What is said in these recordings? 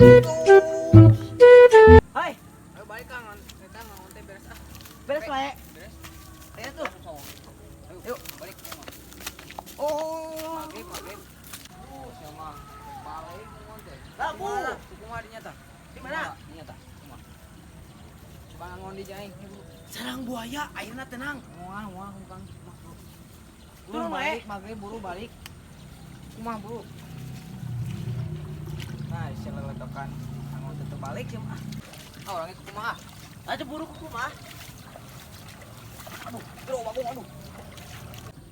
Hai, Ayo balik Kang, eta ngangon teh beres ah. Beres wae. Beres. Ayo tuh. Ayo, balik. Oh. Maghrib, maghrib. Oh, sama. Balik ngangon teh. Labu. Kumaha dinya tah? Di mana? Dinya tah. Kumaha? Coba ngangon di jaing. Sarang buaya, airna tenang. Moal, moal Kang. Buru Turun wae. balik, maghrib buru balik. Kumaha buru? Nah, sia leletokan ngangon teh balik ya mah. Ah, orangnya kumaha? Aduh buru kumaha? Aduh, bro, bagong aduh.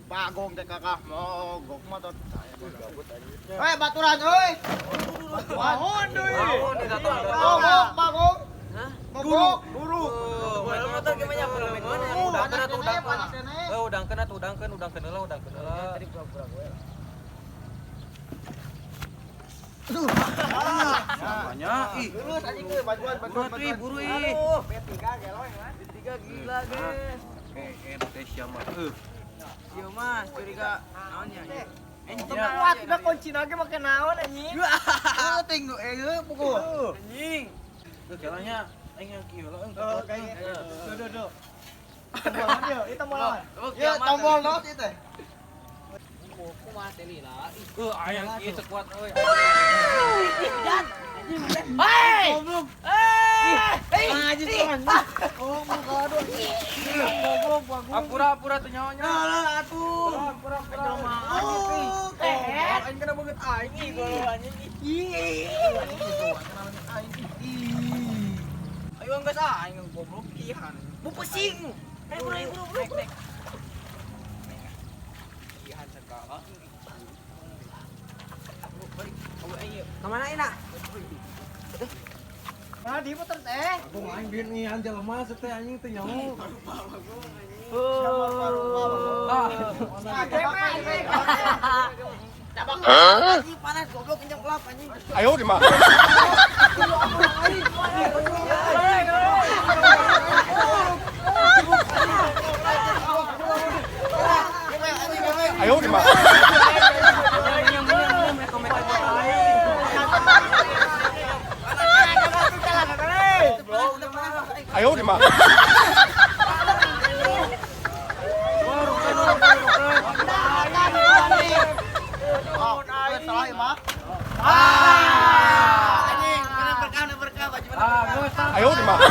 Bagong teh kakak mogok motor. Hei baturan euy. Bangun deui. Bangun, datang. Mogok, bagong. Hah? Mogok, buru. Motor gimana? Gimana? Udah kena tuh, udah Panas kena. keneh. Eh, udah kena tuh, udah kena lah, udah kena lah. Tadi pura-pura gue. Banyak. Ih, Lulus anjing euy, bantuan, buru bantuan, atuh ih, bantuan. buru ih. Aduh, P3 gelo ya, Mas. P3 gila, guys. Eh, teh siapa? Eh, Ieu mah curiga naon nya? Itu kuat udah kunci lagi make naon anjing. Penting eh pukul. Anjing. tuh kelanya aing yang kieu lah. Oh, kayaknya. Duh, duh, duh. Tombol dia, itu tombol. Oh, Ya, tombol naon ieu teh? Kumaha teh lila? Eh, ayang kieu sekuat euy. Hei! Goblok. Eh! Anjing Oh, muka aduh. Mogok, bagong. Apura-apura teh nyawa-nya. Lah atuh. Apura-apura. Oh, Eh, Aing kena banget aing ih kalau anjing ih. Ih. Ayo geus ah aing goblok ihan. Bu pusing. Ayo buru, ayo buru, buru. Naik, naik. Ihan segala. Balik. Oh, aing Kemana Ina? Mana diputer teh? Bagong aing bieu ngian jelema teh anjing teh nyaho. Anjing panas goblok kencang kelap anjing. Ayo di mana? Ayo di mana? Ayo di mana? Salah mah. Ah, anjing, berkah, berkah, baju Ah, geus. Ayo di mana?